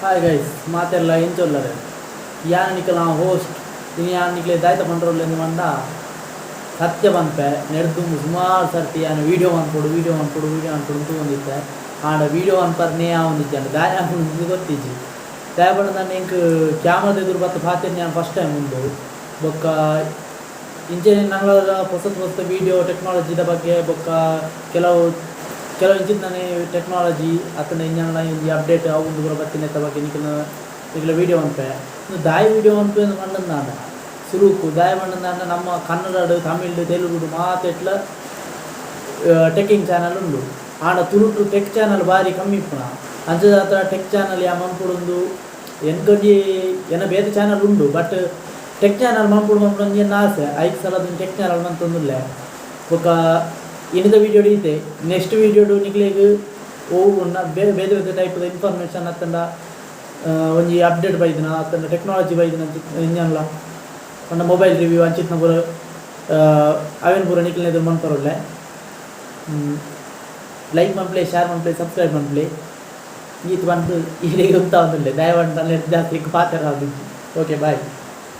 Hi guys, ಮಾತೆರ್ಲ ಎಂಚೊಲ್ಲರ್? ಯಾನ್ ನಿಕಲ್ನ host. ಇನಿ ಯಾನ್ ನಿಕ್ಲೆ ದಾಯ್ತ ಪಂಡ್ರೊಲ್ಲೆಂದ್ ಪಂಡ, ಸತ್ಯ ಪನ್ಪೆ, ನೆರ್ದುಂಬು ಸುಮಾರ್ ಸರ್ತಿ ಯಾನ್ ವೀಡಿಯೋ ಮನ್ಪೊಡು, ವೀಡಿಯೋ ಮನ್ಪೊಡು, ವೀಡಿಯೋ ಮನ್ಪೊಡು ತೂವೊಂದಿತ್ತೆ. ಆಂಡ ವೀಡಿಯೋ ಮನ್ಪರ್ನೇ ಆವೊಂದಿಜ್ಜಂಡ್. ದಾಯೆ ಆಪುಂಡು ಗೊತ್ತಿಜ್ಜಿ. ದಾಯೆ ಪಂಡ ನನ್ ಎಂಕ್ ಕ್ಯಾಮ್ರಾದ ಎದುರು ಬತ್ತ್ ಪಾತೆರ್ನ ಯಾನ್ ಫಸ್ಟ್ ಟೈಮ್ ಉಂದು. ಬೊಕ್ಕ ಇಂಚೆನೆ ನನಲ ಪೊಸತ್ ಪೊಸತ್ ವೀಡಿಯೋ ಟೆಕ್ನಾಲಜಿದ ಬಗ್ಗೆ, ಬೊಕ್ಕ ಕೆಲವು ಕೆಲವು ಇಂಚಿತ್ತನೆ ಟೆಕ್ನಾಲಜಿ ಅತ್ತಂಡ ಇಂಜನಲ ಒಂಜಿ ಅಪ್ಡೇಟ್ ಅವು ಉಂದು ಪೂರ ಬತ್ತಿನೆತ್ತ ಬಗ್ಗೆ ನಿಕಲ್ನ ನಿಕಲ್ನ ವೀಡಿಯೋ ಮನ್ಪೆ. ಉಂದು ದಾಯೆ ವೀಡಿಯೋ ಮನ್ಪೆ ಅಂದ್ ಪಂಡಂದಾಂಡ, ಸುರುಕು ದಾಯೆ ಪಂಡಂದಾಂಡ, ನಮ್ಮ ಕನ್ನಡಡ್, ತಮಿಳ್ಡ್, ತೆಲುಗುಡು ಮಾತೆಟ್ಲ ಟೆಕ್ಕಿಂಗ್ ಚಾನಲ್ ಉಂಡು. ಆಂಡ ತುಳುಟು ಟೆಕ್ ಚಾನಲ್ ಬಾರಿ ಕಮ್ಮಿ ಇಪ್ಪುನ. ಅಂಚದಾತ್ರ ಟೆಕ್ ಚಾನಲ್ ಯಾ ಮನ್ಪೊಡುಂದು ಎಂಕೊಂಜಿ, ಎನ್ನ ಬೇತೆ ಚಾನಲ್ ಉಂಡು, ಬಟ್ ಟೆಕ್ ಚಾನಲ್ ಮನ್ಪೊಡು ಮನ್ಪೊಡು ಒಂಜಿ ಎನ್ನ ಆಸೆ. ಐಕ್ ಸಲದ ಟೆಕ್ ಚಾನಲ್ ಮಂತೊಂದುಲ್ಲೆ. ಬೊಕ್ಕ ಇನಿದ ವೀಡಿಯೋಡು ಈತೆ. ನೆಕ್ಸ್ಟ್ ವೀಡಿಯೋಡು ನಿಕ್ಲೆಗ್ ಒವು ಬೇತೆ ಬೇತೆ ಬೇತೆ ಟೈಪ್ದ ಇನ್ಫಾರ್ಮೇಷನ್ ಅತ್ತಂಡ ಒಂಜಿ ಅಪ್ಡೇಟ್ ಬೈದಿನ ಅತ್ತಂಡ ಟೆಕ್ನಾಲಜಿ ಬೈದಿನ ಇಂಜನ್ಲ ಪಂಡ ಮೊಬೈಲ್ ರಿವ್ಯೂ ಅಂಚಿತ್ನ ಪೂರ ಅವೆನ್ ಪೂರ ನಿಕ್ಲೆನ ಎದುರು ಮನ್ಪರುಲ್ಲೆ. ಲೈಕ್ ಮನ್ಪುಲೆ, ಶೇರ್ ಮನ್ಪುಲೆ, ಸಬ್ಸ್ಕ್ರೈಬ್ ಮನ್ಪುಲೆ. ಈತ್ ಪಂದ್ ಇಡೆಗ್ ಉಂತಾವೊಂದುಲ್ಲೆ. ದಯಮಾಡಿ ಜಾಸ್ತಿ ಪಾತೆರ. Okay, bye.